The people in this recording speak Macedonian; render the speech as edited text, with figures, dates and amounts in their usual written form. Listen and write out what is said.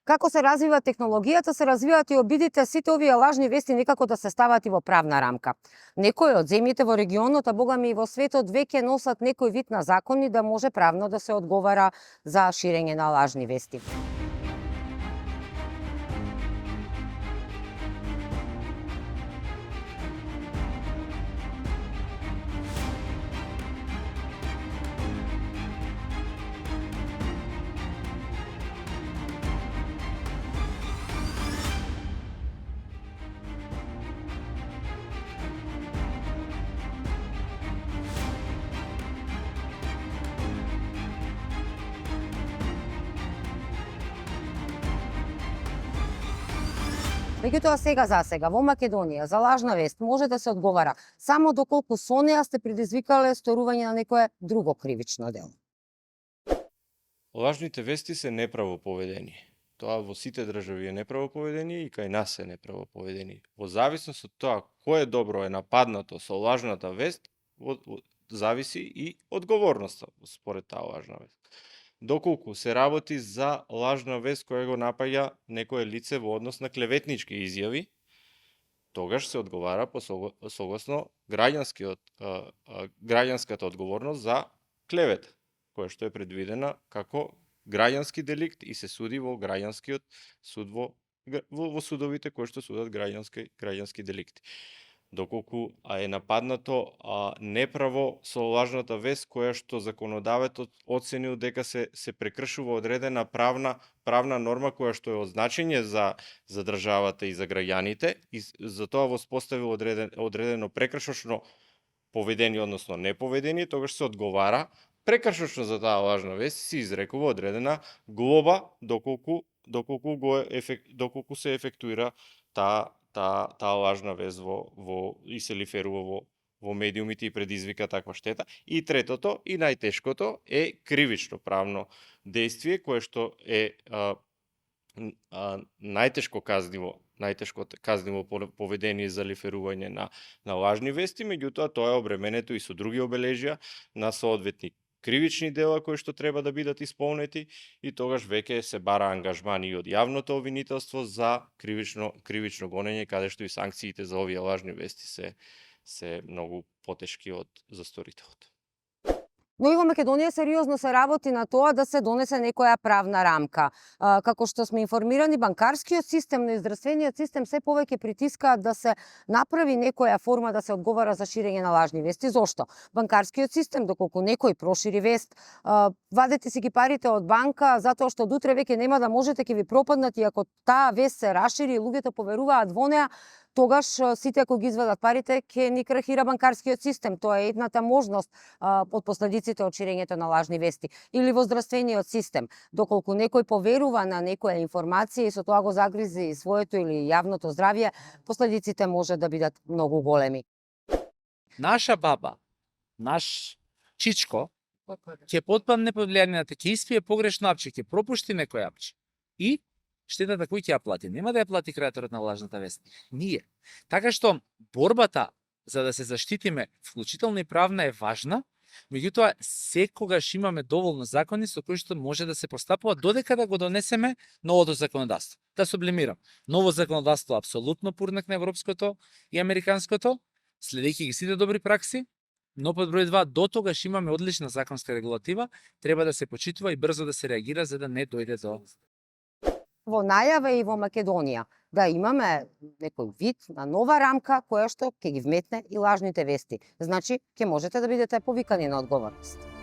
Како се развива технологијата, се развиваат и обидите сите овие лажни вести некако да се стават и во правна рамка. Некои од земјите во регионот, а богами и во светот, веќе носат некој вид на закони да може правно да се одговара за ширење на лажни вести. Меѓутоа сега во Македонија за лажна вест може да се одговара само доколку со неа сте предизвикале сторување на некое друго кривично дело. Лажните вести се неправо поведение. Тоа во сите држави е неправо поведение и кај нас е неправо поведение. Во зависност од тоа кое добро е нападнато со лажната вест, зависи и одговорноста според таа лажна вест. Доколку се работи за лажна вест која го напаѓа некое лице во однос на клеветнички изјави, тогаш се одговара по согласно граѓанската одговорност за клевета, која што е предвидена како граѓански деликт и се суди во граѓанскиот суд во судовите кои што судат граѓански деликти. Доколку е нападнато неправо со лажната вест која што законодавецот оценил дека се прекршува одредена правна норма која што е од значење за државата и за граѓаните и за тоа воспоставил одредено прекршочно поведение, односно неповедение, тогаш се одговара прекршочно за таа лажна вест, се изрекува одредена глоба доколку се ефектуира таа лажна вест и се лиферува во медиумите и предизвика таква штета. И третото и најтешкото е кривично правно действие кое што е најтешко казниво поведение за лиферување на лажни вести, меѓутоа тоа е обременето и со други обележја на соодветни кривични дела кои што треба да бидат исполнети и тогаш веќе се бара ангажман и од јавното обвинителство за кривично гонење, каде што и санкциите за овие лажни вести се многу потешки од засторителот. Но и во Македонија сериозно се работи на тоа да се донесе некоја правна рамка. Како што сме информирани, банкарскиот систем, но и здравствениот систем се повеќе притискаат да се направи некоја форма да се одговара за ширење на лажни вести. Зошто? Банкарскиот систем, доколку некој прошири вест, вадете си ги парите од банка затоа што од утре веќе нема да можете, ќе ви пропаднат, и ако таа вест се рашири и луѓето поверуваат во неа, тогаш сите ако ги извадат парите, ќе ни крахира банкарскиот систем. Тоа е едната можност од последиците од ширењето на лажни вести. Или во здравствениот систем, доколку некој поверува на некоја информација и со тоа го загризи своето или јавното здравје, последиците може да бидат многу големи. Наша баба, наш чичко, ќе потпадне под влијанието, ќе испие погрешно апче, ќе пропушти некој апче. И штетата кој ќе ја плати? Нема да ја плати креаторот на лажната вест. Ние. Така што борбата за да се заштитиме, вклучително и правна, е важна, меѓутоа секогаш имаме доволно закони со кои што може да се постапува додека да го донесеме новото законодавство. Да сублимирам. Ново законодавство апсолутно пурнак на европското и американското, следејќи ги сите добри пракси, но под број 2, до тогаш имаме одлична законска регулатива, треба да се почитува и брзо да се реагира за да не дојде до во најава и во Македонија да имаме некој вид на нова рамка која што ќе ги вметне и лажните вести. Значи, ќе можете да бидете повикани на одговорност.